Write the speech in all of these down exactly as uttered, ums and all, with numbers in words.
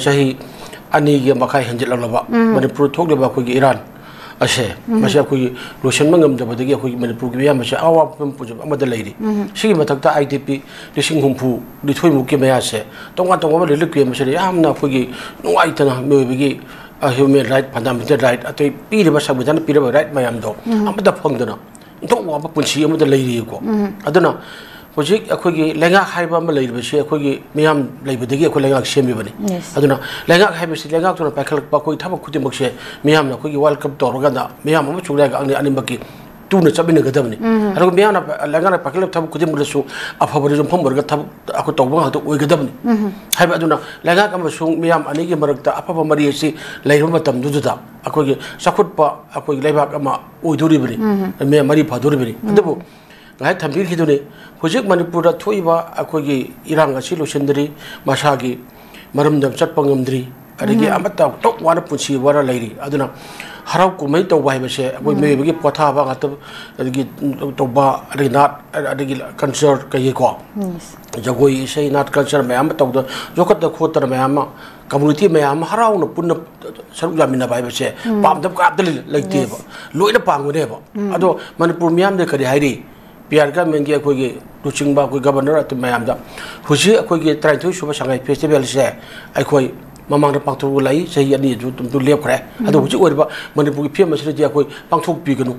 ꯆꯍꯤ ꯑꯅꯤꯒꯤ ꯃꯈꯥꯏ ꯍꯦꯟꯖꯤꯜꯂꯛꯂꯕ ꯃꯅꯤꯄꯨꯔ ꯊꯣꯛꯂꯤꯕ ꯑꯩꯈꯣꯏꯒꯤ ꯏꯔꯥꯟ ꯑꯁꯦ, ꯃꯁꯤ ꯑꯩꯈꯣꯏꯒꯤ ꯂꯣꯏꯁꯤꯟꯕ ꯉꯝꯗꯕꯗꯒꯤ ꯑꯩꯈꯣꯏꯒꯤ ꯃꯅꯤꯄꯨꯔꯒꯤ ꯃꯤꯌꯥꯝ ꯑꯁꯦ ꯑꯋꯥꯕ ꯐꯤꯕꯝ ꯄꯨꯖꯕ ꯑꯃꯗ ꯂꯩꯔꯤ꯫ ꯁꯤꯒꯤ ꯃꯊꯛꯇ ꯑꯥꯏ ꯗꯤ ꯄꯤ ꯂꯤꯁꯤꯡ ꯍꯨꯝꯐꯨ ꯅꯤꯊꯣꯏꯃꯨꯛꯀꯤ ꯃꯌꯥꯁꯦ ꯇꯣꯉꯥꯟ ꯇꯣꯉꯥꯟꯕ relief camp ꯑꯁꯤꯗ ꯌꯥꯝꯅ ꯑꯩꯈꯣꯏꯒꯤ ꯅꯨꯡꯉꯥꯏꯇꯅ ꯃꯤꯑꯣꯏꯕꯒꯤ, ꯑ, human right, fundamental right, ꯑꯇꯩ ꯄꯤꯔꯤꯕ ꯁꯪꯕꯤꯙꯥꯟꯅ ꯄꯤꯔꯕ right ꯃꯌꯥꯝꯗꯣ ꯑꯃꯠꯇ ꯐꯪꯗꯅ ꯏꯟꯊꯣꯛ ꯋꯥꯕ ꯄꯨꯟꯁꯤ ꯑꯃꯗ ꯂꯩꯔꯤꯀꯣ꯫ ꯑꯗꯨꯅ ꯍꯧꯖꯤꯛ ꯑꯩꯈꯣꯏꯒꯤ ꯂꯩꯉꯥꯛ ꯍꯥꯏꯕ ꯑꯃ ꯂꯩꯔꯤꯕꯁꯤ ꯑꯩꯈꯣꯏꯒꯤ ꯃꯤꯌꯥꯝ ꯂꯩꯕꯗꯒꯤ ꯑꯩꯈꯣꯏ ꯂꯩꯉꯥꯛ ꯁꯦꯝꯃꯤꯕꯅꯤ꯫ Yes. ꯑꯗꯨꯅ ꯂꯩꯉꯥꯛ ꯍꯥꯏꯕꯁꯤ ꯂꯩꯉꯥꯛꯇꯨꯅ ꯄꯥꯏꯈꯠꯂꯛꯄ ꯑꯩꯈꯣꯏ ꯊꯕꯛ ꯈꯨꯗꯤꯡꯃꯛꯁꯦ ꯃꯤꯌꯥꯝꯅ ꯑꯩꯈꯣꯏꯒꯤ welcome ꯇꯧꯔꯀꯥꯟꯗ ꯃꯤꯌꯥꯝ ꯑꯃꯁꯨ ꯂꯩꯉꯥꯛ ꯑꯅꯤ-, ꯑꯅꯤꯃꯛꯀꯤ ꯇꯨꯅ ꯆꯠꯃꯤꯟꯅꯒꯗꯕꯅꯤ꯫ ꯑꯗꯨꯒ ꯃꯤꯌꯥꯝꯅ ꯄ-, ꯂꯩꯉꯥꯛꯅ ꯄꯥꯏꯈꯠꯂꯛꯄ ꯊꯕꯛ ꯈꯨꯗꯤꯡꯃꯛꯇꯁꯨ ꯑꯐꯕꯗ ꯌꯨꯝꯐꯝ ꯑꯣꯏꯔꯒ ꯊꯕꯛ ꯑꯩꯈꯣꯏ ꯇꯧꯕ ꯉꯥꯛꯇ ꯑꯣꯏꯒꯗꯕꯅꯤ꯫ ꯍꯥꯏꯕ ꯑꯗꯨꯅ ꯂꯩꯉꯥꯛ ꯑꯃꯁꯨꯡ ꯃꯤꯌꯥꯝ ꯑꯅꯤꯒꯤ ꯃꯔꯛꯇ ꯑꯐꯕ ꯃꯔꯤ ꯑꯁꯤ ꯂꯩꯔꯕ ꯃꯇꯝꯗꯨꯗ ꯑꯩꯈꯣꯏꯒꯤ ꯆꯥꯎꯈꯠꯄ ꯑꯩꯈꯣꯏꯒꯤ ꯂꯩꯕꯥꯛ ꯑꯃ ꯑꯣꯏꯗꯣꯔꯤꯕꯅꯤ꯫ ꯃꯤ ꯃꯔꯤ ꯐꯗꯣꯔꯤꯕꯅꯤ꯫ ꯑꯗꯨꯕꯨ ꯉꯥꯏꯍꯥꯛ ꯊꯝꯕꯤꯈꯤꯗꯨꯅꯤ, ꯍꯧꯖꯤꯛ ꯃꯅꯤꯄꯨꯔꯗ ꯊꯣꯛꯏꯕ ꯑꯩꯈꯣꯏꯒꯤ ꯏꯔꯥꯡ ꯑꯁꯤ ꯂꯣꯏꯁꯤꯟꯗ꯭ꯔꯤ, ꯃꯁꯥꯒꯤ ꯃꯔꯝꯗ ꯆꯠꯄ ꯉꯝꯗ꯭ꯔꯤ, ꯑꯗꯒꯤ ꯑꯃꯠꯇ ꯇꯣꯛ ꯋꯥꯅ ꯄꯨꯟꯁꯤ ꯋꯥꯅ ꯂꯩꯔꯤ꯫ ꯑꯗꯨꯅ ꯍꯔꯥꯎ ꯀꯨꯝꯍꯩ ꯇꯧꯕ ꯍꯥꯏꯕꯁꯦ ꯑꯩꯈꯣꯏ ꯃꯤꯑꯣꯏꯕꯒꯤ ꯄꯣꯊꯥꯕ ꯉꯥꯛꯇ, ꯑꯗꯒꯤ ꯇꯧꯕ, ꯑꯗꯒꯤ ꯅꯥꯠ, ꯑꯗꯒꯤ culture ꯀꯩꯀꯣ, ꯖꯒꯣꯏ, ꯏꯁꯩ, ꯅꯥꯠ, culture ꯃꯌꯥꯝ ꯑꯃ ꯇꯧꯗꯅ, ꯌꯣꯛꯈꯠꯇꯅ ꯈꯣꯠꯇꯅ ꯃꯌꯥꯝ ꯑꯃ, community ꯃꯌꯥꯝ ꯑꯃ ꯍꯔꯥꯎꯅ ꯄꯨꯟꯅ ꯁꯔꯨꯛ ꯌꯥꯃꯤꯟꯅꯕ ꯍꯥꯏꯕꯁꯦ ꯄꯥꯝꯗꯕ ꯀꯅꯥꯝꯇ ꯂꯩ-, ꯂꯩꯇꯦꯕ꯫ Yes. ꯂꯣꯏꯅ ꯄꯥꯝꯒꯅꯦꯕ꯫ ꯑꯗꯣ ꯃꯅꯤꯄꯨꯔ ꯃꯤꯌꯥꯝꯗ ꯀꯔꯤ ꯍꯥꯏꯔꯤ? ꯄꯤ ꯑꯥꯔ ꯒꯃꯦꯟꯒꯤ ꯑꯩꯈꯣꯏꯒꯤ ꯂꯨꯆꯤꯡꯕ ꯑꯩꯈꯣꯏ ꯒꯕꯔꯅꯔ ꯑꯗꯨ ꯃꯌꯥꯝꯗ ꯍꯧꯖꯤꯛ ꯑꯩꯈꯣꯏꯒꯤ ꯇꯔꯥꯅꯤꯊꯣꯏ ꯁꯨꯕ ꯁꯉꯥꯏ ꯐꯦꯁꯇꯤꯚꯦꯜꯁꯦ ꯑꯩꯈꯣꯏ ꯃꯃꯥꯡꯗ ꯄꯥꯡꯊꯣꯛꯂꯛꯏ, ꯆꯍꯤ ꯑꯅꯤ ꯑꯗꯨ, ꯑꯗꯨ ꯂꯦꯞꯈ꯭ꯔꯦ꯫ ꯑꯗꯣ ꯍꯧꯖꯤꯛ ꯑꯣꯏꯔꯤꯕ ꯃꯅꯤꯄꯨꯔꯒꯤ ꯐꯤꯕꯝ ꯑꯁꯤꯗꯗꯤ ꯑꯩꯈꯣꯏ ꯄꯥꯡꯊꯣꯛꯄꯤꯒꯅꯨ꯫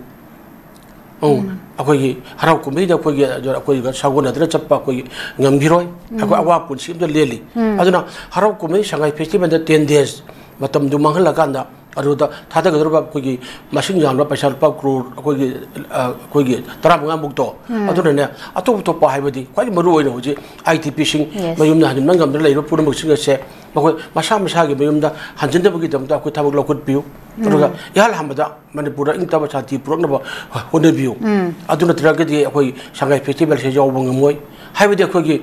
ꯑꯧ, ꯑꯩꯈꯣꯏꯒꯤ ꯍꯔꯥꯎ ꯀꯨꯝꯍꯩꯗ ꯑꯩꯈꯣꯏꯒꯤ, ꯑꯩꯈꯣꯏꯒ ꯁꯥꯒꯣꯟꯅꯗꯅ ꯆꯠꯄ ꯑꯩꯈꯣꯏꯒꯤ ꯉꯝꯈꯤꯔꯣꯏ꯫ ꯑꯩꯈꯣꯏ ꯑꯋꯥ ꯄꯨꯟꯁꯤ ꯑꯃꯗ ꯂꯦꯜꯂꯤ꯫ ꯑꯗꯨꯅ ꯍꯔꯥꯎ ꯀꯨꯝꯍꯩ ꯁꯉꯥꯏ ꯐꯦꯁꯇꯤꯚꯦꯜꯗ ten days ꯃꯇꯝꯗꯨ ꯃꯥꯡꯍꯜꯂꯀꯥꯟꯗ ꯑꯗꯨꯗ ꯊꯥꯗꯒꯗꯧꯔꯤꯕ ꯑꯩꯈꯣꯏꯒꯤ ꯃꯁꯤꯡ ꯌꯥꯝꯂꯕ ꯄꯩꯁꯥ ꯂꯨꯄꯥ ꯀ꯭ꯔꯣꯔ ꯑꯩꯈꯣꯏꯒꯤ, ꯑ, ꯑꯩꯈꯣꯏꯒꯤ ꯇꯔꯥꯃꯉꯥꯃꯨꯛꯇꯣ, ꯑꯗꯨꯅꯅꯦ ꯑꯇꯣꯞ ꯑꯇꯣꯞꯄ ꯍꯥꯏꯕꯗꯤ ꯈ꯭ꯋꯥꯏꯗꯒꯤ ꯃꯔꯨ ꯑꯣꯏꯅ ꯍꯧꯖꯤꯛ ꯑꯥꯏ ꯗꯤ ꯄꯤꯁꯤꯡ, Yes. ꯃꯌꯨꯝꯗ ꯍꯟꯖꯤꯟꯕ ꯉꯝꯗꯅ ꯂꯩꯔꯤꯕ ꯄꯨꯝꯅꯃꯛꯁꯤꯡ ꯑꯁꯦ ꯃꯈꯣꯏ ꯃꯁꯥ ꯃꯁꯥꯒꯤ ꯃꯌꯨꯝꯗ ꯍꯟꯖꯤꯟꯅꯕꯒꯤꯗꯃꯛꯇ ꯑꯩꯈꯣꯏ ꯊꯕꯛ ꯂꯧꯈꯠꯄꯤꯌꯨ꯫ ꯑꯗꯨꯒ ꯏꯍꯥꯟ ꯍꯥꯟꯕꯗ ꯃꯅꯤꯄꯨꯔꯗ ꯏꯪ ꯇꯞꯄ ꯁꯥꯟꯇꯤ ꯄꯨꯔꯛꯅꯕ ꯍꯣꯠꯅꯕꯤꯌꯨ꯫ ꯑꯗꯨ ꯅꯠꯇ꯭ꯔꯒꯗꯤ ꯑꯩꯈꯣꯏ ꯁꯉꯥꯏ ꯐꯦꯁꯇꯤꯚꯦꯜꯁꯦ ꯌꯥꯎꯕ ꯉꯝꯃꯣꯏ꯫ ꯍꯥꯏꯕꯗꯤ ꯑꯩꯈꯣꯏꯒꯤ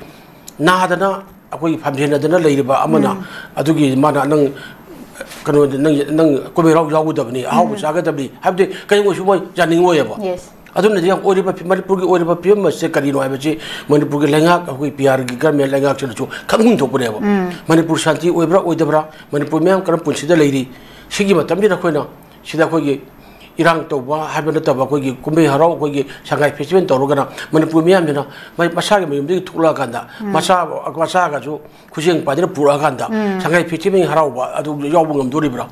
ꯅꯥꯗꯅ ꯑꯩꯈꯣꯏꯒꯤ ꯐꯝꯖꯦꯟꯅꯗꯅ ꯂꯩꯔꯤꯕ ꯑꯃꯅ ꯑꯗꯨꯒꯤ ꯃꯥꯅ ꯅꯪ ꯀꯩꯅꯣ, ꯅꯪ, ꯅꯪ ꯀꯨꯝꯍꯩ ꯍꯔꯥꯎ ꯌꯥꯎꯒꯗꯕꯅꯤ, ꯑꯍꯥꯎꯕ ꯆꯥꯒꯗꯕꯅꯤ ꯍꯥꯏꯕꯗꯤ ꯀꯔꯤꯒꯨꯝꯕꯁꯨ ꯃꯣꯏ ꯌꯥꯅꯤꯡꯉꯣꯏꯑꯕ꯫ Yes. ꯑꯗꯨꯅꯗꯤ ꯌꯥꯝ ꯑꯣꯏꯔꯤꯕ ꯐꯤ-, ꯃꯅꯤꯄꯨꯔꯒꯤ ꯑꯣꯏꯔꯤꯕ ꯐꯤꯕꯝ ꯑꯁꯦ ꯀꯔꯤꯅꯣ ꯍꯥꯏꯕꯁꯤ ꯃꯅꯤꯄꯨꯔꯒꯤ ꯂꯩꯉꯥꯛ, ꯑꯩꯈꯣꯏ ꯄꯤ ꯑꯥꯔꯒꯤ ꯒꯔꯃꯦꯟ ꯂꯩꯉꯥꯛꯁꯤꯅꯁꯨ ꯈꯪꯐꯝ ꯊꯣꯛꯄꯅꯦꯕ꯫ ꯃꯅꯤꯄꯨꯔ ꯁꯥꯟꯇꯤ ꯑꯣꯏꯕ꯭ꯔꯥ ꯑꯣꯏꯗꯕ꯭ꯔꯥ, ꯃꯅꯤꯄꯨꯔ ꯃꯤꯌꯥꯝ ꯀꯔꯝ ꯄꯨꯟꯁꯤꯗ ꯂꯩꯔꯤ, ꯁꯤꯒꯤ ꯃꯇꯝꯁꯤꯗ ꯑꯩꯈꯣꯏꯅ ꯁꯤꯗ ꯑꯩꯈꯣꯏꯒꯤ ꯏꯔꯥꯡ ꯇꯧꯕ ꯍꯥꯏꯕ ꯅꯠꯇꯕ, ꯑꯩꯈꯣꯏꯒꯤ ꯀꯨꯝꯍꯩ ꯍꯔꯥꯎ, ꯑꯩꯈꯣꯏꯒꯤ ꯁꯉꯥꯏ ꯐꯦꯁꯇꯤꯚꯦꯜ ꯇꯧꯔꯒꯅ ꯃꯅꯤꯄꯨꯔ ꯃꯤꯌꯥꯝꯁꯤꯅ ꯃꯩ-, ꯃꯁꯥꯒꯤ ꯃꯌꯨꯝꯗꯒꯤ ꯊꯣꯛꯂꯛꯑꯀꯥꯟꯗ, ꯃꯆꯥ, ꯃꯆꯥꯒꯁꯨ ꯈꯨꯠꯁꯦꯝ ꯄꯥꯏꯗꯅ ꯄꯨꯔꯛꯑꯀꯥꯟꯗ ꯁꯉꯥꯏ ꯐꯦꯁꯇꯤꯚꯦꯜ ꯍꯔꯥꯎꯕ ꯑꯗꯨ ꯌꯥꯎꯕ ꯉꯝꯗꯣꯔꯤꯕ꯭ꯔꯥ?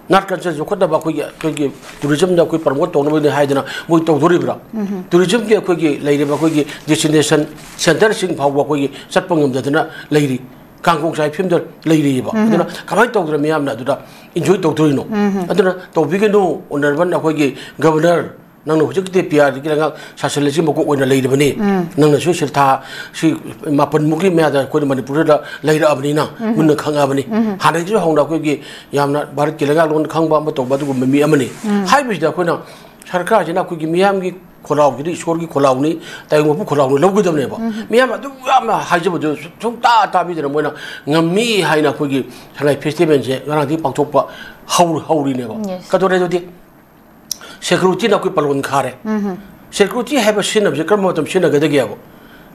ꯅꯥꯠ ꯀꯜꯆꯔ ꯌꯣꯛꯈꯠꯅꯕ ꯑꯩꯈꯣꯏꯒꯤ, ꯑꯩꯈꯣꯏꯒꯤ ꯇꯨꯔꯤꯖꯝꯗ ꯑꯩꯈꯣꯏ ꯄ꯭ꯔꯃꯣꯠ ꯇꯧꯅꯕꯅꯤ ꯍꯥꯏꯗꯅ ꯃꯣꯏ ꯇꯧꯗꯣꯔꯤꯕ꯭ꯔꯥ? ꯇꯨꯔꯤꯖꯝꯒꯤ ꯑꯩꯈꯣꯏꯒꯤ ꯂꯩꯔꯤꯕ ꯑꯩꯈꯣꯏꯒꯤ ꯗꯦꯁꯇꯤꯅꯦꯁꯟ ꯁꯦꯟꯇꯔꯁꯤꯡ ꯐꯥꯎꯕ ꯑꯩꯈꯣꯏꯒꯤ ꯆꯠꯄ ꯉꯝꯗꯗꯅ ꯂꯩꯔꯤ꯫ ꯀꯥꯡꯄꯣꯛ ꯆꯥꯏ ꯐꯤꯕꯝꯗ ꯂꯩꯔꯤꯑꯕ꯫ ꯑꯗꯨꯅ ꯀꯃꯥꯏꯅ ꯇꯧꯗꯅ ꯃꯤꯌꯥꯝꯅ ꯑꯗꯨꯗ ꯏꯟꯖꯣꯏ ꯇꯧꯗꯣꯔꯤꯅꯣ? ꯑꯗꯨꯅ ꯇꯧꯕꯤꯒꯅꯨ, ꯑꯣꯅꯔꯦꯕꯜ ꯑꯩꯈꯣꯏꯒꯤ ꯒꯕꯔꯅꯔ, ꯅꯪꯅ ꯍꯧꯖꯤꯛꯀꯤ ꯄꯤ ꯑꯥꯔ ꯗꯤꯒꯤ ꯂꯩꯉꯥꯛ ꯁꯥꯁꯟ ꯑꯁꯤ ꯃꯀꯣꯛ ꯑꯣꯏꯅ ꯂꯩꯔꯤꯕꯅꯤ꯫ ꯅꯪꯅꯁꯨ ꯁꯤ ꯊꯥ ꯁꯤ ꯃꯥꯄꯟꯃꯨꯛꯀꯤ ꯃꯌꯥꯗ ꯑꯩꯈꯣꯏꯅ ꯃꯅꯤꯄꯨꯔꯗ ꯂꯩꯔꯛꯑꯕꯅꯤꯅ ꯃꯨꯟꯅ ꯈꯪꯉꯛꯑꯕꯅꯤ꯫ ꯍꯥꯟꯅꯗꯒꯤꯁꯨ ꯍꯧꯅ ꯑꯩꯈꯣꯏꯒꯤ ꯌꯥꯝꯅ ꯚꯥꯔꯠꯀꯤ ꯂꯩꯉꯥꯛꯂꯣꯟ ꯈꯪꯕ ꯑꯃ ꯇꯧꯕ ꯑꯗꯨꯒꯨꯝꯕ ꯃꯤ ꯑꯃꯅꯤ꯫ ꯍꯥꯏꯕꯁꯤꯗ ꯑꯩꯈꯣꯏꯅ ꯁꯔꯀꯥꯔꯁꯤꯅ ꯑꯩꯈꯣꯏꯒꯤ ꯃꯤꯌꯥꯝꯒꯤ ꯈꯣꯜꯂꯥꯎꯁꯤꯗꯤ ꯏꯁꯣꯔꯒꯤ ꯈꯣꯜꯂꯥꯎꯅꯤ, ꯇꯥꯏꯕꯪ ꯃꯄꯨ ꯈꯣꯜꯂꯥꯎꯅꯤ ꯂꯧꯒꯗꯕꯅꯦꯕ꯫ ꯃꯤꯌꯥꯝ ꯑꯗꯨ ꯌꯥꯝꯅ ꯍꯥꯏꯖꯕꯗꯨ ꯁꯨꯡꯇꯥ ꯇꯥꯕꯤꯗꯅ ꯃꯣꯏꯅ ꯉꯝꯃꯤ ꯍꯥꯏꯅ ꯑꯩꯈꯣꯏꯒꯤ ꯁꯉꯥꯏ ꯐꯦꯁꯇꯤꯚꯦꯜꯁꯦ ꯉꯔꯥꯡꯗꯒꯤ ꯄꯥꯡꯊꯣꯛꯄ ꯍꯧ-, ꯍꯧꯔꯤꯅꯦꯕ꯫ Yes. ꯀꯩꯗꯧꯔꯦ ꯑꯗꯨꯗꯤ? ꯁꯦꯀ꯭ꯌꯨꯔꯤꯇꯤꯅ ꯑꯩꯈꯣꯏ ꯄꯥꯂꯣꯟ ꯈꯥꯔꯦ꯫ ꯁꯦꯀ꯭ꯌꯨꯔꯤꯇꯤ ꯍꯥꯏꯕ ꯁꯤꯖꯤꯟꯅꯕꯁꯦ ꯀꯔꯝꯕ ꯃꯇꯝ ꯁꯤꯖꯤꯟꯅꯒꯗꯒꯦꯕ?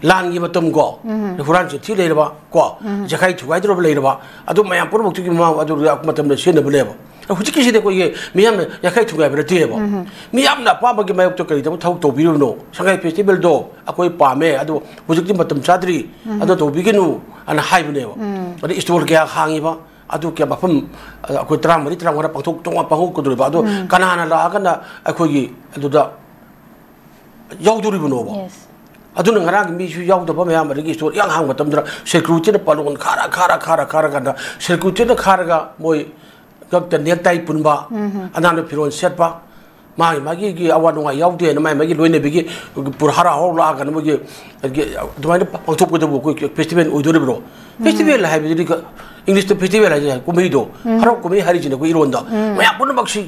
ꯂꯥꯟꯒꯤ ꯃꯇꯝ ꯀꯣ, ꯍꯨꯔꯥꯟ ꯆꯤꯟꯊꯤ ꯂꯩꯔꯕ ꯀꯣ, ꯌꯥꯈꯥꯏ ꯊꯨꯒꯥꯏꯗꯧꯔꯕ ꯂꯩꯔꯕ, ꯑꯗꯨ ꯃꯌꯥꯝ ꯄꯨꯝꯅꯃꯛꯇꯨꯒꯤ ꯃꯃꯥꯡ ꯑꯗꯨ ꯃꯇꯝꯗ ꯁꯤꯖꯤꯟꯅꯕꯅꯦꯕ꯫ ꯍꯧꯖꯤꯛꯀꯤꯁꯤꯗꯤ ꯑꯩꯈꯣꯏꯒꯤ ꯃꯤꯌꯥꯝꯅ ꯌꯥꯈꯥꯏ ꯊꯨꯒꯥꯏꯕ ꯅꯠꯇꯦꯕ꯫ ꯃꯤꯌꯥꯝꯅ ꯑꯄꯥꯝꯕꯒꯤ ꯃꯥꯌꯣꯛꯇ ꯀꯔꯤꯗꯧꯕ ꯊꯕꯛ ꯇꯧꯕꯤꯔꯤꯕꯅꯣ? ꯁꯉꯥꯏ ꯐꯦꯁꯇꯤꯚꯦꯜꯗꯣ ꯑꯩꯈꯣꯏ ꯄꯥꯝꯃꯦ, ꯑꯗꯣ ꯍꯧꯖꯤꯛꯇꯤ ꯃꯇꯝ ꯆꯥꯗ꯭ꯔꯤ, ꯑꯗꯣ ꯇꯧꯕꯤꯒꯅꯨ ꯑꯅ ꯍꯥꯏꯕꯅꯦꯕ꯫ ꯑꯗꯩ ꯏꯁꯇꯣꯜ ꯀꯌꯥ ꯍꯥꯡꯉꯤꯕ, ꯑꯗꯨ ꯀꯌꯥ ꯃꯐꯝ, ꯑ, ꯑꯩꯈꯣꯏ ꯇꯔꯥꯃꯔꯤ, ꯇꯔꯥꯃꯉꯥ ꯄꯥꯡꯊꯣꯛ-, ꯇꯣꯉꯥꯟ ꯄꯥꯡꯊꯣꯛꯀꯗꯧꯔꯤꯕ꯫ ꯑꯗꯣ ꯀꯅꯥꯅ ꯂꯥꯛꯑꯒꯅ ꯑꯩꯈꯣꯏꯒꯤ ꯑꯗꯨꯗ ꯌꯥꯎꯗꯣꯔꯤꯕꯅꯣꯕ? Yes. ꯑꯗꯨꯅ ꯉꯔꯥꯡꯒꯤ ꯃꯤꯁꯨ ꯌꯥꯎꯗꯕ ꯃꯌꯥꯝ, ꯑꯗꯒꯤ ꯏꯁꯇꯣꯜ ꯏꯍꯥꯡ ꯍꯥꯡꯕ ꯃꯇꯝꯗꯨꯗ ꯁꯦꯀ꯭ꯌꯨꯔꯤꯇꯤꯅ ꯄꯥꯂꯣꯟ ꯈꯥꯔ, ꯈꯥꯔ, ꯈꯥꯔ ꯀꯥꯟꯗ ꯁꯦꯀ꯭ꯌꯨꯔꯤꯇꯤꯅ ꯈꯥꯔꯒ ꯃꯣꯏ ꯉꯛꯇ ꯅꯦꯛꯇꯥꯏ ꯄꯨꯟꯕ, ꯑꯅꯥꯟꯕ ꯐꯤꯔꯣꯜ ꯁꯦꯠꯄ, ꯃꯥꯒꯤ ꯃꯥꯒꯤ ꯑꯋꯥ ꯅꯨꯡꯉꯥꯏ ꯌꯥꯎꯗꯦꯅ ꯃꯥꯒꯤ ꯃꯥꯒꯤ ꯂꯣꯏꯅꯕꯤꯒꯤ ꯄꯨꯔ ꯍꯔꯥꯎ ꯍꯔꯥꯎ ꯂꯥꯛꯑꯒꯅ ꯃꯣꯏꯒꯤ ꯑꯗꯨꯃꯥꯏꯅ ꯄꯥꯡꯊꯣꯛꯀꯗꯕ ꯑꯩꯈꯣꯏ ꯐꯦꯁꯇꯤꯚꯦꯜ ꯑꯣꯏꯗꯣꯔꯤꯕ꯭ꯔꯣ? ꯐꯦꯁꯇꯤꯚꯦꯜ ꯍꯥꯏꯕꯗꯨꯗꯤ ꯀ-, ꯏꯪꯂꯤꯁꯇ ꯐꯦꯁꯇꯤꯚꯦꯜ ꯍꯥꯏꯁꯦ ꯀꯨꯝꯍꯩꯗꯣ, ꯍꯔꯥꯎ ꯀꯨꯝꯍꯩ ꯍꯥꯏꯔꯤꯁꯤꯅꯦ ꯑꯩꯈꯣꯏ ꯏꯔꯣꯟꯗ꯫ ꯃꯌꯥꯝ ꯄꯨꯝꯅꯃꯛꯁꯤ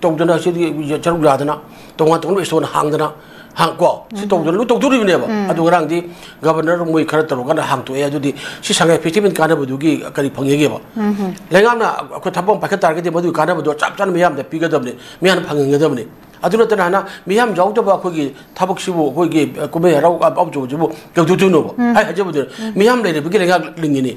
ꯇꯧꯗꯅ, ꯁꯤꯗꯤ ꯁꯔꯨꯛ ꯌꯥꯗꯅ, ꯇꯣꯉꯥꯟ ꯇꯣꯉꯥꯟꯕ ꯏꯁꯇꯣꯟ ꯍꯥꯡꯗꯅ, ꯍꯥꯡ-, ꯀꯣ, ꯁꯤ ꯇꯧꯗꯅ ꯂꯣꯏ ꯇꯧꯗꯣꯔꯤꯕꯅꯦꯕ꯫ ꯑꯗꯨ ꯉꯔꯥꯡꯗꯤ ꯒꯕꯔꯅꯔ ꯃꯣꯏ ꯈꯔ ꯇꯧꯔꯀꯥꯟꯗ ꯍꯥꯡꯇꯣꯛꯑꯦ꯫ ꯑꯗꯨꯗꯤ ꯁꯤ ꯁꯉꯥꯏ ꯐꯦꯁꯇꯤꯚꯦꯜ ꯀꯥꯟꯅꯕꯗꯨꯒꯤ ꯀꯔꯤ ꯐꯪꯉꯦꯒꯦꯕ? ꯂꯩꯉꯥꯛꯅ ꯑꯩꯈꯣꯏ ꯊꯕꯛ ꯑꯃ ꯄꯥꯏꯈꯠ ꯇꯥꯔꯒꯗꯤ ꯃꯗꯨꯒꯤ ꯀꯥꯟꯅꯕꯗꯣ ꯆꯞ ꯆꯥꯅ ꯃꯤꯌꯥꯝꯗ ꯄꯤꯒꯗꯕꯅꯤ, ꯃꯤꯌꯥꯝꯅ ꯐꯪꯍꯟꯒꯗꯕꯅꯤ꯫ ꯑꯗꯨ ꯅꯠꯇꯅ ꯍꯥꯟꯅ ꯃꯤꯌꯥꯝ ꯌꯥꯎꯗꯕ ꯑꯩꯈꯣꯏꯒꯤ ꯊꯕꯛꯁꯤꯕꯨ, ꯑꯩꯈꯣꯏꯒꯤ ꯀꯨꯝꯍꯩ ꯍꯔꯥꯎ ꯑꯥꯎꯠ ꯇꯧꯕꯁꯤꯕꯨ ꯀꯩꯗꯧꯗꯣꯏꯅꯣꯕ? ꯑꯩ ꯍꯥꯏꯖꯕꯗꯨꯅ, ꯃꯤꯌꯥꯝ ꯂꯩꯔꯕꯒꯤ ꯂꯩꯉꯥꯛ ꯂꯤꯡꯉꯤꯅꯤ꯫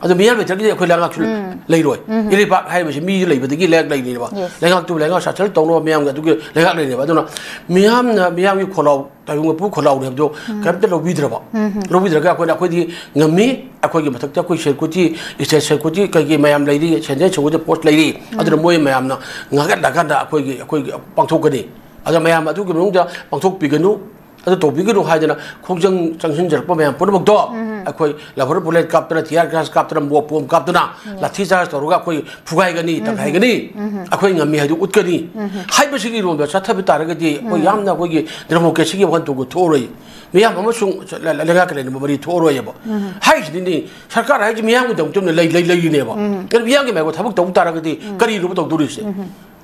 ꯑꯗꯣ ꯃꯤꯌꯥꯝ ꯂꯩꯇ꯭ꯔꯒꯗꯤ ꯑꯩꯈꯣꯏ ꯂꯩꯉꯥꯛꯁꯨ ꯂꯩꯔꯣꯏ꯫ ꯏꯔꯩꯄꯥꯛ ꯍꯥꯏꯔꯤꯕꯁꯤ ꯃꯤ ꯂꯩꯕꯗꯒꯤ ꯂꯩꯉꯥꯛ ꯂꯩꯔꯤꯅꯦꯕ꯫ ꯂꯩꯉꯥꯛꯇꯨ ꯂꯩꯉꯥꯛ ꯁꯥꯁꯟ ꯇꯧꯅꯕ ꯃꯤꯌꯥꯝꯒꯤ ꯑꯗꯨꯒꯤ ꯂꯩꯉꯥꯛ ꯂꯩꯔꯤꯅꯦꯕ꯫ ꯑꯗꯨꯅ ꯃꯤꯌꯥꯝꯅ, ꯃꯤꯌꯥꯝꯒꯤ ꯈꯣꯜꯂꯥꯎ, ꯇꯥꯏꯕꯪ ꯃꯄꯨ ꯈꯣꯜꯂꯥꯎꯅꯦ ꯍꯥꯏꯕꯗꯣ ꯀꯔꯤꯝꯇ ꯂꯧꯕꯤꯗ꯭ꯔꯕ꯫ ꯂꯧꯕꯤꯗ꯭ꯔꯒ ꯑꯩꯈꯣꯏꯅ, ꯑꯩꯈꯣꯏꯗꯤ ꯉꯝꯃꯤ, ꯑꯩꯈꯣꯏꯒꯤ ꯃꯊꯛꯇ ꯑꯩꯈꯣꯏ ꯁꯦꯀ꯭ꯌꯨꯔꯤꯇꯤ, ꯁ꯭ꯇꯦꯠ ꯁꯦꯀ꯭ꯌꯨꯔꯤꯇꯤ ꯀꯩꯀꯩ ꯃꯌꯥꯝ ꯂꯩꯔꯤ, ꯁꯦꯟꯇ꯭ꯔꯦꯜ ꯁꯦꯀ꯭ꯌꯨꯔꯤꯇꯤ ꯐꯣꯔꯁ ꯂꯩꯔꯤ꯫ ꯑꯗꯨꯅ ꯃꯣꯏ ꯃꯌꯥꯝꯅ ꯉꯥꯛꯍꯜꯂꯀꯥꯟꯗ ꯑꯩꯈꯣꯏꯒꯤ, ꯑꯩꯈꯣꯏꯒꯤ ꯄꯥꯡꯊꯣꯛꯀꯅꯤ꯫ ꯑꯗ ꯃꯌꯥꯝ ꯑꯗꯨꯒꯤ ꯃꯅꯨꯡꯗ ꯄꯥꯡꯊꯣꯛꯄꯤꯒꯅꯨ, ꯑꯗꯨ ꯇꯧꯕꯤꯒꯅꯨ ꯍꯥꯏꯗꯅ ꯈꯣꯡꯖꯪ ꯆꯪꯁꯤꯟꯖꯔꯛꯄ ꯃꯌꯥꯝ ꯄꯨꯝꯅꯃꯛꯇꯣ ꯑꯩꯈꯣꯏ ꯂꯕꯔ ꯕꯨꯂꯦꯠ ꯀꯥꯞꯇꯅ, ꯇꯤꯌꯥꯔ ꯒ꯭ꯌꯥꯁ ꯀꯥꯞꯇꯅ, ꯃꯣꯞ ꯄꯣꯝ ꯀꯥꯞꯇꯅ, ꯂꯥꯊꯤ ꯆꯥꯔꯖ ꯇꯧꯔꯒ ꯑꯩꯈꯣꯏ ꯐꯨꯒꯥꯏꯒꯅꯤ, ꯇꯪꯈꯥꯏꯒꯅꯤ, ꯑꯩꯈꯣꯏ ꯉꯝꯃꯤ ꯍꯥꯏꯗꯨ ꯎꯠꯀꯅꯤ ꯍꯥꯏꯕꯁꯤꯒꯤ ꯂꯣꯟꯗ ꯆꯠꯊꯕ ꯇꯥꯔꯒꯗꯤ ꯑꯩꯈꯣꯏ ꯌꯥꯝꯅ ꯑꯩꯈꯣꯏꯒꯤ ꯗꯦꯃꯣꯀ꯭ꯔꯦꯁꯤꯒꯤ ꯋꯥꯈꯜ ꯊꯣꯛꯄ ꯊꯣꯛꯑꯔꯣꯏ꯫ ꯃꯤꯌꯥꯝ ꯑꯃꯁꯨꯡ ꯂꯩꯉꯥꯛꯀ ꯂꯩꯅꯕ ꯃꯔꯤ ꯊꯣꯛꯑꯔꯣꯏꯕ꯫ ꯍꯥꯏꯁꯤꯗꯤꯅꯤ, ꯁꯔꯀꯥꯔ ꯍꯥꯏꯁꯤ ꯃꯤꯌꯥꯝꯒꯤꯗꯃꯛꯇ ꯂꯩ, ꯂꯩ, ꯂꯩꯔꯤꯅꯦꯕ꯫ ꯑꯗꯨ ꯃꯤꯌꯥꯝꯒꯤ ꯃꯥꯏꯀꯩ ꯊꯕꯛ ꯇꯧ ꯇꯥꯔꯒꯗꯤ ꯀꯔꯤꯅꯣꯕ ꯇꯧꯗꯣꯔꯤꯁꯦ?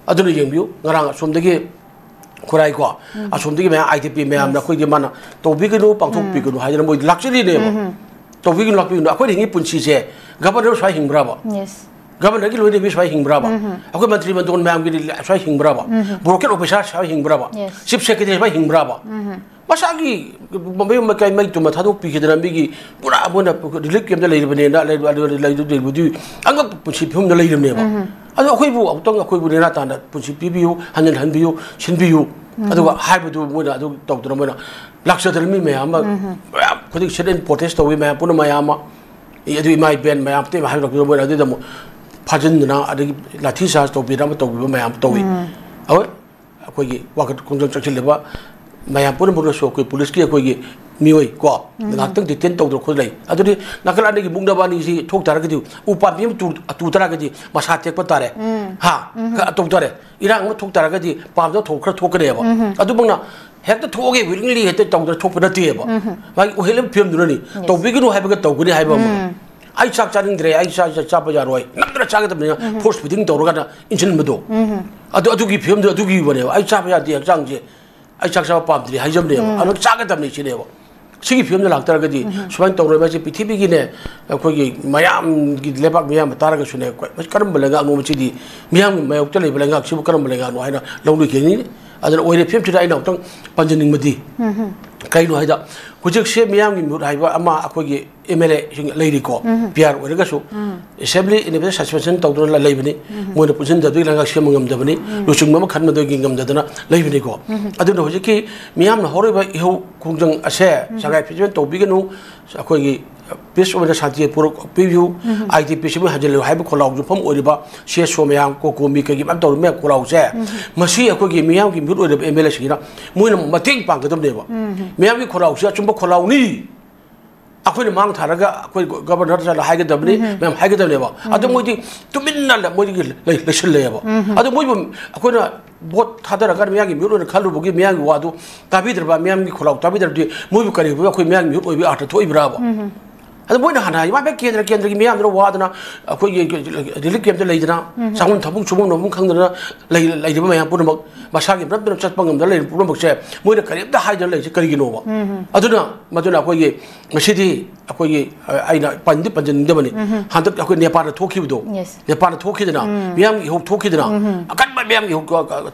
ꯑꯗꯨꯅ ꯌꯦꯡꯕꯤꯌꯨ, ꯉꯔꯥꯡ ꯑꯁꯣꯝꯗꯒꯤ ꯈꯨꯔꯥꯏꯀꯣ, ꯑꯁꯣꯝꯗꯒꯤ ꯃꯌꯥꯝ, ꯑꯥꯏ ꯗꯤ ꯄꯤ ꯃꯌꯥꯝꯅ ꯑꯩꯈꯣꯏꯒꯤ ꯃꯥꯅ ꯇꯧꯕꯤꯒꯅꯨ, ꯄꯥꯡꯊꯣꯛꯄꯤꯒꯅꯨ ꯍꯥꯏꯗꯅ ꯃꯣꯏ ꯂꯥꯛꯆꯔꯤꯅꯦꯕ꯫ ꯇꯧꯕꯤꯒꯅꯨ, ꯂꯥꯛꯄꯤꯒꯅꯨ꯫ ꯑꯩꯈꯣꯏꯅ ꯍꯤꯡꯉꯤ ꯄꯨꯟꯁꯤꯁꯦ ꯒꯕꯔꯅꯔ ꯁ꯭ꯋꯥꯏ ꯍꯤꯡꯕ꯭ꯔꯕ? ꯒꯕꯔꯅꯔꯒꯤ ꯂꯣꯏꯅꯕꯤ ꯁ꯭ꯋꯥꯏ ꯍꯤꯡꯕ꯭ꯔꯕ? ꯑꯩꯈꯣꯏ ꯃꯟꯇ꯭ꯔꯤ ꯃꯟꯗꯣꯟ ꯃꯌꯥꯝꯒꯤ ꯁ꯭ꯋꯥꯏ ꯍꯤꯡꯕ꯭ꯔꯕ? ꯕ꯭ꯌꯨꯔꯣꯀ꯭ꯔꯦꯠ ꯑꯣꯐꯤꯁꯥꯔ ꯁ꯭ꯋꯥꯏ ꯍꯤꯡꯕ꯭ꯔꯕ? ꯆꯤꯐ ꯁꯦꯀ꯭ꯔꯦꯇꯔꯤ ꯁ꯭ꯋꯥꯏ ꯍꯤꯡꯕ꯭ꯔꯕ? ꯃꯁꯥꯒꯤ ꯃꯌꯨꯝ ꯃꯀꯩ ꯃꯩ ꯇꯨꯝꯕ ꯊꯥꯗꯣꯛꯄꯤꯈꯤꯗꯅ ꯃꯤꯒꯤ ꯄꯨꯔꯥ ꯃꯣꯏꯅ ꯔꯤꯂꯤꯐ ꯀꯦꯝꯞꯇ ꯂꯩꯔꯤꯕꯅꯦꯅ ꯂꯩ-, ꯂꯩ-, ꯂꯩ-, ꯂꯩꯕꯗꯨ ꯑꯉꯛꯄ ꯄꯨꯟꯁꯤ ꯐꯤꯕꯝꯗ ꯂꯩꯔꯤꯕꯅꯦꯕ꯫ ꯑꯗꯣ ꯑꯩꯈꯣꯏꯕꯨ ꯑꯃꯨꯛꯇꯪ ꯑꯩꯈꯣꯏꯕꯨ ꯅꯦꯅꯥ ꯇꯥꯅ ꯄꯨꯟꯁꯤ ꯄꯤꯕꯤꯌꯨ, ꯍꯟꯖꯤꯟ ꯍꯟꯕꯤꯌꯨ, ꯁꯤꯟꯕꯤꯌꯨ꯫ ꯑꯗꯨꯒ ꯍꯥꯏꯕꯗꯨ ꯃꯣꯏꯅ ꯑꯗꯨ ꯇꯧꯗꯅ ꯃꯣꯏꯅ ꯂꯥꯛꯆꯗꯅ ꯃꯤ ꯃꯌꯥꯝ ꯑꯃ, ꯃꯌꯥꯝ ꯈꯨꯗꯤꯡ sit in protest ꯇꯧꯋꯤ ꯃꯌꯥꯝ ꯄꯨꯟꯅ ꯃꯌꯥꯝ ꯑꯃ꯫ ꯑꯦ, ꯑꯗꯨ ꯏꯃꯥ ꯏꯕꯦꯟ ꯃꯌꯥꯝ ꯑꯇꯩ ꯍꯥꯏꯔꯛꯄꯗ ꯃꯣꯏꯅ ꯑꯗꯨꯗ ꯑꯃꯨꯛ ꯐꯥꯖꯤꯟꯗꯅ ꯑꯗꯒꯤ ꯂꯥꯊꯤ ꯆꯥꯔꯖ ꯇꯧꯕꯤꯗꯅ ꯑꯃ ꯇꯧꯕꯤꯕ ꯃꯌꯥꯝ ꯇꯧꯋꯤ꯫ ꯍꯣꯏ꯫ ꯑꯩꯈꯣꯏꯒꯤ ꯋꯥꯀꯠ ꯈꯣꯡꯖꯪ ꯆꯪꯁꯤꯜꯂꯤꯕ ꯃꯌꯥꯝ ꯄꯨꯝꯅꯃꯛꯅꯁꯨ ꯑꯩꯈꯣꯏ ꯄꯨꯂꯤꯁꯀꯤ ꯑꯩꯈꯣꯏꯒꯤ ꯃꯤꯑꯣꯏ ꯀꯣ, ꯉꯥꯏꯍꯥꯛꯇꯪ ꯗꯤꯇꯦꯟ ꯇꯧꯗꯅ ꯈꯣꯠꯇꯅ ꯂꯩ꯫ ꯑꯗꯨꯗꯤ ꯅꯥꯀꯜ ꯑꯅꯤꯒꯤ ꯃꯨꯛꯅꯕ ꯑꯅꯤꯁꯤ ꯊꯣꯛ ꯇꯥꯔꯒꯗꯤ ꯎ ꯄꯥꯝꯕꯤ ꯑꯃ ꯇꯨ-, ꯇꯨ ꯇꯥꯔꯒꯗꯤ ꯃꯁꯥ ꯇꯦꯛꯄ ꯇꯥꯔꯦ꯫ ꯍꯥ? ꯈꯔ ꯇꯧ ꯇꯥꯔꯦ꯫ ꯏꯔꯥꯡ ꯑꯃ ꯊꯣꯛ ꯇꯥꯔꯒꯗꯤ ꯄꯥꯝꯗꯕ ꯊꯧꯗꯣꯛ ꯈꯔ ꯊꯣꯛꯀꯅꯦꯕ꯫ ꯑꯗꯨꯃꯛꯅ ꯍꯦꯛꯇ ꯊꯣꯛꯑꯒꯦ willingly ꯍꯦꯛꯇ ꯇꯧꯗꯅ ꯊꯣꯛꯄ ꯅꯠꯇꯦꯕ꯫ ꯃꯥꯒꯤ ꯎꯍꯦꯜ ꯑꯃ ꯐꯤꯕꯝꯗꯨꯅꯅꯤ꯫ ꯇꯧꯕꯤꯒꯅꯨ ꯍꯥꯏꯕꯒ ꯇꯧꯒꯅꯤ ꯍꯥꯏꯕ ꯑꯃ꯫ ꯑꯩ ꯆꯥꯛ ꯆꯥꯅꯤꯡꯗ꯭ꯔꯦ, ꯑꯩ ꯆꯥꯛ ꯆꯥꯕ ꯌꯥꯔꯣꯏ, ꯅꯝꯗꯅ ꯆꯥꯒꯗꯕꯅꯤꯅ ꯐꯣꯔꯁ ꯐꯤꯗꯤꯡ ꯇꯧꯔꯒꯅ ꯏꯟꯁꯤꯟꯕꯗꯣ꯫ ꯑꯗꯨ, ꯑꯗꯨꯒꯤ ꯐꯤꯕꯝꯗꯨ ꯑꯗꯨꯒꯤꯕꯅꯦꯕ꯫ ꯑꯩ ꯆꯥꯕ ꯌꯥꯗꯦ ꯍꯛꯆꯥꯡꯁꯦ, ꯑꯩ ꯆꯥꯛ ꯆꯥꯕ ꯄꯥꯝꯗ꯭ꯔꯤ ꯍꯥꯏꯖꯕꯅꯦꯕ꯫ ꯑꯗꯨ ꯆꯥꯒꯗꯕꯅꯤ ꯁꯤꯅꯦꯕ꯫ ꯁꯤꯒꯤ ꯐꯤꯕꯝꯗ ꯂꯥꯛꯇꯥꯔꯒꯗꯤ ꯁꯨꯃꯥꯏꯅ ꯇꯧꯔꯣꯏ꯫ ꯃꯁꯤ ꯄ꯭ꯔꯤꯊꯤꯕꯤꯒꯤꯅꯦ, ꯑꯩꯈꯣꯏꯒꯤ ꯃꯌꯥꯝꯒꯤ ꯂꯩꯕꯥꯛ ꯃꯤꯌꯥꯝ ꯇꯥꯔꯒꯁꯨꯅꯦ, ꯀꯔꯝꯕ ꯂꯩꯉꯥꯛꯅꯣ ꯃꯁꯤꯗꯤ? ꯃꯤꯌꯥꯝꯒꯤ ꯃꯥꯌꯣꯛꯇ ꯂꯩꯕ ꯂꯩꯉꯥꯛꯁꯤꯕꯨ ꯀꯔꯝꯕ ꯂꯩꯉꯥꯛꯅꯣ ꯍꯥꯏꯅ ꯂꯧꯅꯈꯤꯒꯅꯤ꯫ ꯑꯗꯨꯅ ꯑꯣꯏꯔꯤꯕ ꯐꯤꯕꯝꯁꯤꯗ ꯑꯩꯅ ꯑꯃꯨꯛꯇꯪ ꯄꯟꯖꯅꯤꯡꯕꯗꯤ ꯀꯩꯅꯣ ꯍꯥꯏꯗ, ꯍꯧꯖꯤꯛꯁꯦ ꯃꯤꯌꯥꯝꯒꯤ ꯃꯤꯍꯨꯠ ꯍꯥꯏꯕ ꯑꯃ ꯑꯩꯈꯣꯏꯒꯤ ꯑꯦꯝ ꯑꯦꯜ ꯑꯦꯁꯤꯡ ꯂꯩꯔꯤꯀꯣ, ꯄꯤ ꯑꯥꯔ ꯑꯣꯏꯔꯒꯁꯨ, ꯑꯦꯁꯦꯝꯕ꯭ꯂꯤ ꯏꯟꯗꯤꯄꯦꯟꯗꯦꯟ ꯁꯁꯄꯦꯟꯁꯟ ꯇꯧꯗꯨꯅ ꯂꯩꯕꯅꯤ꯫ ꯃꯣꯏꯅ ꯄꯨꯟꯁꯤꯟꯗꯕꯒꯤ ꯂꯩꯉꯥꯛ ꯁꯦꯝꯕ ꯉꯝꯗꯕꯅꯤ꯫ ꯂꯨꯆꯤꯡꯕ ꯑꯃ ꯈꯟꯕꯗꯒꯤ ꯉꯝꯗꯗꯅ ꯂꯩꯕꯅꯤꯀꯣ꯫ ꯑꯗꯨꯅ ꯍꯧꯖꯤꯛꯀꯤ ꯃꯤꯌꯥꯝꯅ ꯍꯧꯔꯛꯏꯕ ꯏꯍꯧ ꯈꯣꯡꯖꯪ ꯑꯁꯦ ꯁꯉꯥꯏ ꯐꯦꯁꯇꯤꯚꯦꯜ ꯇꯧꯕꯤꯒꯅꯨ, ꯑꯩꯈꯣꯏꯒꯤ ꯄꯤꯁ ꯑꯣꯏꯅ ꯁꯥꯟꯇꯤ ꯄꯨꯔꯛꯄꯤꯌꯨ, ꯑꯥꯏ ꯗꯤ ꯄꯤ ꯁꯤꯕꯨ ꯍꯟꯖꯤꯜꯂꯨ ꯍꯥꯏꯕ ꯈꯣꯜꯂꯥꯎ ꯌꯨꯝꯐꯝ ꯑꯣꯏꯔꯤꯕ ꯁꯤ ꯑꯦꯁ ꯑꯣ ꯃꯌꯥꯝ, ꯀꯣꯀꯣꯃꯤ ꯀꯩꯒꯤ ꯃꯌꯥꯝ ꯇꯧꯔꯤꯕ ꯃꯌꯥꯝ ꯈꯣꯜꯂꯥꯎꯁꯦ, ꯃꯁꯤ ꯑꯩꯈꯣꯏꯒꯤ ꯃꯤꯌꯥꯝꯒꯤ ꯃꯤꯍꯨꯠ ꯑꯣꯏꯔꯤꯕ ꯑꯦꯝ ꯑꯦꯜ ꯑꯦꯁꯤꯡꯁꯤꯅ ꯃꯣꯏꯅ ꯃꯇꯦꯡ ꯄꯥꯡꯒꯗꯕꯅꯦꯕ꯫ ꯃꯤꯌꯥꯝꯒꯤ ꯈꯣꯜꯂꯥꯎꯁꯦ ꯑꯆꯨꯝꯕ ꯈꯣꯜꯂꯥꯎꯅꯤ꯫ ꯑꯩꯈꯣꯏꯅ ꯃꯥꯡ ꯊꯥꯔꯒ ꯑꯩꯈꯣꯏ ꯒꯣ-, ꯒꯣꯕꯔꯅꯔ ꯆꯠꯂ ꯍꯥꯏꯒꯗꯕꯅꯤ, ꯃꯌꯥꯝ ꯍꯥꯏꯒꯗꯕꯅꯦꯕ꯫ ꯑꯗꯣ ꯃꯣꯏꯗꯤ ꯇꯨꯃꯤꯟꯅ ꯂ-, ꯃꯣꯏꯗꯒꯤ ꯂꯩ-, ꯂꯩꯁꯤꯜꯂꯦꯕ꯫ ꯑꯗꯣ ꯃꯣꯏꯕꯨ ꯑꯩꯈꯣꯏꯅ ꯚꯣꯠ ꯊꯥꯗꯔꯀꯥꯟꯗ ꯃꯤꯌꯥꯝꯒꯤ ꯃꯤꯍꯨꯠ ꯑꯣꯏꯅ ꯈꯜꯂꯨꯕꯒꯤ ꯃꯤꯌꯥꯝꯒꯤ ꯋꯥꯗꯨ ꯇꯥꯕꯤꯗ꯭ꯔꯕ, ꯃꯤꯌꯥꯝꯒꯤ ꯈꯣꯜꯂꯥꯎ ꯇꯥꯕꯤꯗ꯭ꯔꯕꯗꯤ ꯃꯣꯏꯕꯨ ꯀꯔꯤ ꯑꯩꯈꯣꯏ ꯃꯤꯌꯥꯝꯒꯤ ꯃꯤꯍꯨꯠ ꯑꯣꯏꯕꯒꯤ ꯑꯥꯔꯊ ꯊꯣꯛꯏꯕ꯭ꯔꯥꯕ? ꯑꯗꯣ ꯃꯣꯏꯅ ꯍꯥꯟꯅ ꯍꯥꯏ, ꯃꯥ ꯀꯦꯟꯗ꯭ꯔ, ꯀꯦꯟꯗ꯭ꯔꯒꯤ ꯃꯤꯌꯥꯝꯗꯨꯅ ꯋꯥꯗꯅ ꯑꯩꯈꯣꯏꯒꯤ ꯔꯤꯂꯤꯐ ꯀꯦꯝꯞꯇ ꯂꯩꯗꯅ, ꯆꯥꯐꯝ ꯊꯛꯐꯝ ꯁꯨꯐꯝ ꯅꯣꯝꯐꯝ ꯈꯪꯗꯅ ꯂꯩ-, ꯂꯩꯔꯤꯕ ꯃꯌꯥꯝ ꯄꯨꯝꯅꯃꯛ ꯃꯁꯥꯒꯤ ꯃꯔꯝꯗꯨꯅ ꯆꯠꯄ ꯉꯝꯗꯅ ꯂꯩꯔꯤꯕ ꯄꯨꯝꯅꯃꯛꯁꯦ ꯃꯣꯏꯅ ꯀꯔꯤꯝꯇ ꯍꯥꯏꯗꯅ ꯂꯩꯔꯤꯁꯦ ꯀꯔꯤꯒꯤꯅꯣꯕ? ꯑꯗꯨꯅ, ꯃꯗꯨꯅ ꯑꯩꯈꯣꯏꯒꯤ ꯉꯁꯤꯗꯤ ꯑꯩꯈꯣꯏꯒꯤ, ꯑ, ꯑꯩꯅ ꯄꯟꯗꯤ ꯄꯟꯖꯅꯤꯡꯗꯕꯅꯤ꯫ ꯍꯟꯗꯛ ꯑꯩꯈꯣꯏ ꯅꯦꯄꯥꯜꯗ ꯊꯣꯛꯈꯤꯕꯗꯣ, Yes. ꯅꯦꯄꯥꯜꯗ ꯊꯣꯛꯈꯤꯗꯅ, ꯃꯤꯌꯥꯝꯒꯤ ꯏꯍꯧ ꯊꯣꯛꯈꯤꯗꯅ, ꯑꯀꯟꯕ ꯃꯤꯌꯥꯝꯒꯤ ꯏꯍꯧ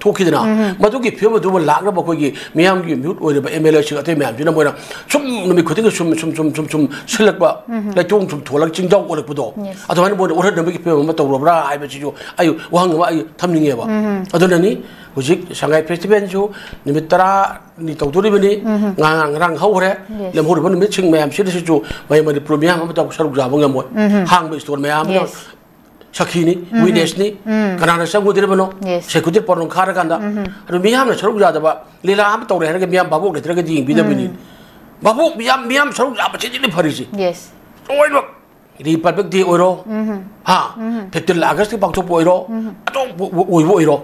ꯊꯣꯛꯈꯤꯗꯅ, ꯃꯗꯨꯒꯤ ꯐꯤꯕꯝ ꯑꯗꯨꯃ ꯂꯥꯛꯅꯕ ꯑꯩꯈꯣꯏꯒꯤ ꯃꯤꯌꯥꯝꯒꯤ ꯃꯤꯍꯨꯠ ꯑꯣꯏꯔꯤꯕ ꯑꯦꯝ ꯑꯦꯜ ꯑꯦꯁꯤꯡ ꯑꯇꯩ ꯃꯌꯥꯝꯁꯤꯅ ꯃꯣꯏꯅ ꯁꯨꯝ ꯅꯨꯃꯤꯠ ꯈꯨꯗꯤꯡꯒꯤ ꯁꯨꯝ, ꯁꯨꯝ, ꯁꯨꯝ, ꯁꯨꯝ, ꯁꯨꯝ ꯁꯤꯜꯂꯛꯄ, ꯂꯩꯇꯣꯡ ꯁꯨꯝ ꯊꯣꯜꯂꯒ ꯆꯤꯡꯖꯥꯎ ꯑꯣꯜꯂꯛꯄꯗꯣ, Yes. ꯑꯗꯨꯃꯥꯏꯅ ꯃꯣꯏꯅ ꯑꯣꯜꯍꯟꯅꯕꯒꯤ ꯐꯤꯕꯝ ꯑꯃ ꯇꯧꯔꯕ꯭ꯔꯥ ꯍꯥꯏꯕꯁꯤꯁꯨ ꯑꯩ ꯋꯥꯍꯪ ꯑꯃ ꯑꯩ ꯊꯝꯅꯤꯡꯉꯦꯕ꯫ ꯑꯗꯨꯅꯅꯤ ꯍꯧꯖꯤꯛ ꯁꯉꯥꯏ ꯐꯦꯁꯇꯤꯚꯦꯜꯁꯨ ꯅꯨꯃꯤꯠ ꯇꯔꯥꯅꯤ ꯇꯧꯗꯣꯔꯤꯕꯅꯤ꯫ ꯉꯔꯥꯡ, ꯉꯔꯥꯡ ꯍꯧꯈ꯭ꯔꯦ꯫ Yes. ꯂꯦꯝꯍꯧꯔꯤꯕ ꯅꯨꯃꯤꯠꯁꯤꯡ ꯃꯌꯥꯝꯁꯤꯗꯁꯨ ꯃꯌꯥꯝ ꯃꯅꯤꯄꯨꯔ ꯃꯤꯌꯥꯝ ꯑꯃꯇ ꯁꯔꯨꯛ ꯌꯥꯕ ꯉꯝꯃꯣꯏ꯫ ꯍꯥꯡꯕ ꯏꯁꯇꯣꯔ ꯃꯌꯥꯝ ꯑꯃ Yes. ꯁꯈꯤꯅꯤ, ꯋꯤꯅꯦꯁꯅꯤ꯫ ꯀꯅꯥꯅ ꯆꯪꯉꯨꯗꯣꯔꯤꯕꯅꯣ? Yes. ꯁꯦꯀ꯭ꯌꯨꯔꯤꯇꯤ ꯄꯣꯔꯣꯟ ꯈꯥꯔꯀꯥꯟꯗ꯫ ꯑꯗꯨ ꯃꯤꯌꯥꯝꯅ ꯁꯔꯨꯛ ꯌꯥꯗꯕ ꯂꯤꯂꯥ ꯑꯃ ꯇꯧꯔꯦ ꯍꯥꯏꯔꯒ ꯃꯤꯌꯥꯝ ꯚꯥꯕꯣꯛ ꯂꯩꯇ꯭ꯔꯒꯗꯤ ꯌꯦꯡꯕꯤꯗꯕꯅꯤ꯫ ꯚꯥꯕꯣꯛ ꯃꯤꯌꯥꯝ, ꯃꯤꯌꯥꯝ ꯁꯔꯨꯛ ꯌꯥꯕꯁꯤꯗꯤ ꯐꯔꯤꯁꯤ꯫ Yes. ꯂꯣꯏꯅꯃꯛ ꯔꯤꯄꯕ꯭ꯂꯤꯛ ꯗꯦ ꯑꯣꯏꯔꯣ, ꯍꯥ, ꯐꯤꯐꯇꯤꯟ ꯑꯥꯒꯁꯀꯤ ꯄꯥꯡꯊꯣꯛꯄ ꯑꯣꯏꯔꯣ, ꯑꯇꯣꯞꯄ ꯑꯣꯏꯕ ꯑꯣꯏꯔꯣ,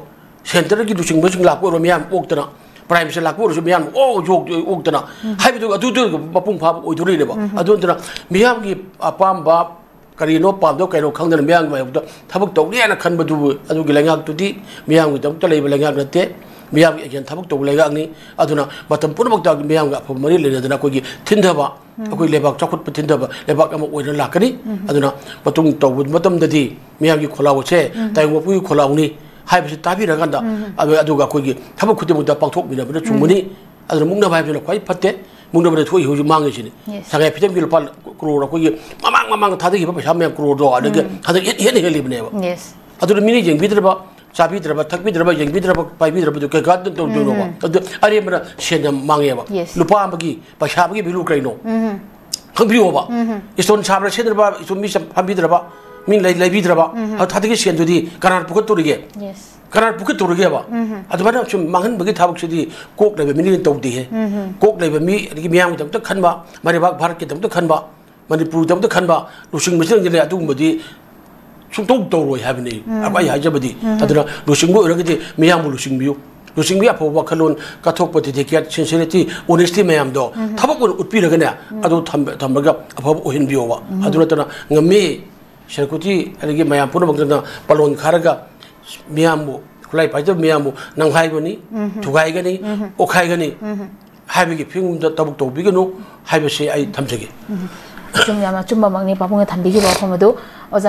ꯁꯦꯟꯇꯔꯒꯤ ꯂꯨꯆꯤꯡꯕꯁꯤꯡ ꯂꯥꯛꯄ ꯑꯣꯏꯔꯣ, ꯃꯤꯌꯥꯝ ꯑꯣꯛꯇꯅ, ꯄ꯭ꯔꯥꯏꯝ ꯃꯤꯅꯤꯁꯇꯔ ꯂꯥꯛꯄ ꯑꯣꯏꯔꯁꯨ ꯃꯤꯌꯥꯝ ꯑꯣ, ꯌꯣꯛ-, ꯑꯣꯛꯇꯅ, ꯍꯥꯏꯕꯗꯨ ꯑꯗꯨꯗꯨ ꯃꯄꯨꯡ ꯐꯥꯕ ꯑꯣꯏꯗꯣꯔꯤꯅꯦꯕ꯫ ꯑꯗꯨ ꯅꯠꯇꯅ ꯃꯤꯌꯥꯝꯒꯤ ꯑꯄꯥꯝꯕ ꯀꯔꯤꯅꯣ ꯄꯥꯝꯗꯕ ꯀꯩꯅꯣ ꯈꯪꯗꯅ ꯃꯤꯌꯥꯝꯒꯤ ꯃꯥꯌꯣꯛꯇ ꯊꯕꯛ ꯇꯧꯒꯦ ꯍꯥꯏꯅ ꯈꯟꯕꯗꯨꯕꯨ ꯑꯗꯨꯒꯤ ꯂꯩꯉꯥꯛꯇꯨꯗꯤ ꯃꯤꯌꯥꯝꯒꯤꯗꯃꯛꯇ ꯂꯩꯕ ꯂꯩꯉꯥꯛ ꯅꯠꯇꯦ, ꯃꯤꯌꯥꯝꯒꯤ ꯑꯦꯖꯦꯟ ꯊꯕꯛ ꯇꯧꯕ ꯂꯩꯉꯥꯛꯅꯤ꯫ ꯑꯗꯨꯅ ꯃꯇꯝ ꯄꯨꯝꯅꯃꯛꯇ ꯃꯤꯌꯥꯝꯒ ꯑꯐꯕ ꯃꯔꯤ ꯂꯩꯅꯗꯅ ꯑꯩꯈꯣꯏꯒꯤ ꯊꯤꯟꯊꯕ, ꯑꯩꯈꯣꯏ ꯂꯩꯕꯥꯛ ꯆꯥꯎꯈꯠꯄ ꯊꯤꯟꯊꯕ ꯂꯩꯕꯥꯛ ꯑꯃ ꯑꯣꯏꯅ ꯂꯥꯛꯀꯅꯤ꯫ ꯑꯗꯨꯅ ꯃꯇꯨꯡ ꯇꯧꯕ ꯃꯇꯝꯗꯗꯤ ꯃꯤꯌꯥꯝꯒꯤ ꯈꯣꯜꯂꯥꯎ ꯑꯁꯦ ꯇꯥꯏꯕꯪ ꯃꯄꯨꯒꯤ ꯈꯣꯜꯂꯥꯎꯅꯤ, ꯍꯥꯏꯕꯁꯤ ꯇꯥꯕꯤꯔꯀꯥꯟꯗ, ꯑꯗꯨ- ꯑꯗꯨꯒ ꯑꯩꯈꯣꯏꯒꯤ ꯊꯕꯛ ꯈꯨꯗꯤꯡꯃꯛꯇ ꯄꯥꯡꯊꯣꯛꯃꯤꯟꯅꯕꯅ ꯆꯨꯝꯕꯅꯤ꯫ ꯑꯗꯨꯅ ꯃꯨꯛꯅꯕ ꯍꯥꯏꯕꯁꯤꯅ ꯈ꯭ꯋꯥꯏ ꯐꯠꯇꯦ꯫ ꯃꯨꯛꯅꯕꯗ ꯊꯣꯛꯏ ꯍꯧꯖꯤꯛ ꯃꯥꯡꯉꯤꯁꯤꯅꯤ꯫ Yes. ꯁꯉꯥꯏ ꯐꯤꯖꯝꯒꯤ ꯂꯨꯄꯥ ꯀ꯭ꯔꯣꯔ ꯑꯩꯈꯣꯏꯒꯤ ꯃꯃꯥꯡ ꯃꯃꯥꯡ ꯊꯥꯗꯈꯤꯕ ꯄꯩꯁꯥ ꯃꯌꯥꯝ ꯀ꯭ꯔꯣꯔꯗꯣ ꯑꯗꯒꯤ ꯍꯟꯗꯛ ꯍꯦꯟꯅ ꯍꯦꯟꯅ ꯍꯦꯜꯂꯤꯕꯅꯦꯕ꯫ Yes. ꯑꯗꯨꯅ ꯃꯤꯅ ꯌꯦꯡꯕꯤꯗ꯭ꯔꯕ, ꯆꯥꯕꯤꯗ꯭ꯔꯕ, ꯊꯛꯄꯤꯗ꯭ꯔꯕ, ꯌꯦꯡꯕꯤꯗ꯭ꯔꯕ, ꯄꯥꯏꯕꯤꯗ꯭ꯔꯕꯗꯨ ꯀꯩꯀꯥ ꯇꯧꯗꯣꯏꯅꯣꯕ? ꯑꯗꯨ ꯑꯔꯦꯝꯕꯅ ꯁꯦꯟ ꯌꯥꯝ ꯃꯥꯡꯉꯦꯕ꯫ Yes. ꯂꯨꯄꯥ ꯑꯃꯒꯤ ꯄꯩꯁꯥ ꯑꯃꯒꯤ value ꯀꯩꯅꯣ? ꯈꯪꯕꯤꯌꯣꯕ꯫ Stone ꯁꯥꯕ꯭ꯔꯥ ꯁꯦꯠꯇ꯭ꯔꯕ, stone ꯃꯤ ꯆꯝ- ꯐꯝꯕꯤꯗ꯭ꯔꯕ, ꯃꯤ ꯂꯩ- ꯂꯩꯕꯤꯗ꯭ꯔꯕ, ꯑꯗꯨ ꯊꯥꯗꯒꯤ ꯁꯦꯟꯗꯨꯗꯤ ꯀꯅꯥꯅ ꯄꯨꯈꯠꯇꯧꯔꯤꯒꯦ? Yes. ꯀꯅꯥꯅ ꯄꯨꯈꯠꯇꯧꯔꯤꯒꯦꯕ? ꯑꯗꯨꯃꯥꯏꯅ ꯁꯨꯝ ꯃꯥꯡꯍꯟꯕꯒꯤ ꯊꯕꯛꯁꯤꯗꯤ ꯀꯣꯛ ꯂꯩꯕ ꯃꯤꯅ ꯇꯧꯗꯦꯍꯦ꯫ ꯀꯣꯛ ꯂꯩꯕ ꯃꯤ, ꯑꯗꯒꯤ ꯃꯤꯌꯥꯝꯒꯤꯗꯃꯛꯇ ꯈꯟꯕ, ꯃꯔꯩꯕꯥꯛ ꯚꯥꯔꯠꯀꯤꯗꯃꯛꯇ ꯈꯟꯕ, ꯃꯅꯤꯄꯨꯔꯒꯤꯗꯃꯛꯇ ꯈꯟꯕ ꯂꯨꯆꯤꯡꯕꯁꯤꯡꯁꯤꯅ ꯑꯗꯨꯒꯨꯝꯕꯗꯤ ꯁꯨꯡꯇꯧ ꯇꯧꯔꯣꯏ ꯍꯥꯏꯕꯅꯤ꯫ ꯑꯩ ꯍꯥꯏꯖꯕꯗꯤ, ꯑꯗꯨꯅ ꯂꯨꯆꯤꯡꯕ ꯑꯣꯏꯔꯒꯗꯤ ꯃꯤꯌꯥꯝꯕꯨ ꯂꯨꯆꯤꯡꯕꯤꯌꯨ꯫ ꯂꯨꯆꯤꯡꯕꯒꯤ ꯑꯐꯕ ꯋꯥꯈꯜꯂꯣꯟ, ꯀꯠꯊꯣꯛꯄ, dedicate, sincerity, honesty ꯃꯌꯥꯝꯗꯣ ꯊꯕꯛ ꯑꯣꯏꯅ ꯎꯠꯄꯤꯔꯒꯅꯦ, ꯑꯗꯨ ꯊꯝ- ꯊꯝꯃꯒ ꯑꯐꯕ ꯑꯣꯏꯍꯟꯕꯤꯌꯣꯕ꯫ ꯑꯗꯨ ꯅꯠꯇꯅ ꯉꯝꯃꯤ, ꯁꯦꯅꯥꯄꯇꯤ ꯑꯗꯒꯤ ꯃꯌꯥꯝ ꯄꯨꯝꯅꯃꯛꯇꯨꯅ ꯄꯥꯂꯣꯟ ꯈꯥꯔꯒ ꯃꯤꯌꯥꯝꯕꯨ, ꯈꯨꯠꯂꯥꯏ ꯄꯥꯏꯖꯕ ꯃꯤꯌꯥꯝꯕꯨ ꯅꯝꯈꯥꯏꯒꯅꯤ, ꯊꯨꯒꯥꯏꯒꯅꯤ, ꯑꯣꯠꯈꯥꯏꯒꯅꯤ ꯍꯥꯏꯕꯒꯤ ꯐꯤꯕꯝꯗ ꯊꯕꯛ ꯇꯧꯕꯤꯒꯅꯨ ꯍꯥꯏꯕꯁꯤ ꯑꯩ ꯊꯝꯖꯒꯦ꯫ ꯑꯆꯨꯝ- ꯌꯥꯝꯅ ꯑꯆꯨꯝꯕꯃꯛꯅꯤ ꯄꯥꯕꯨꯡꯅ ꯊꯝꯕꯤꯈꯤꯕ ꯋꯥꯐꯝ ꯑꯗꯨ꯫ ꯑꯣꯖꯥ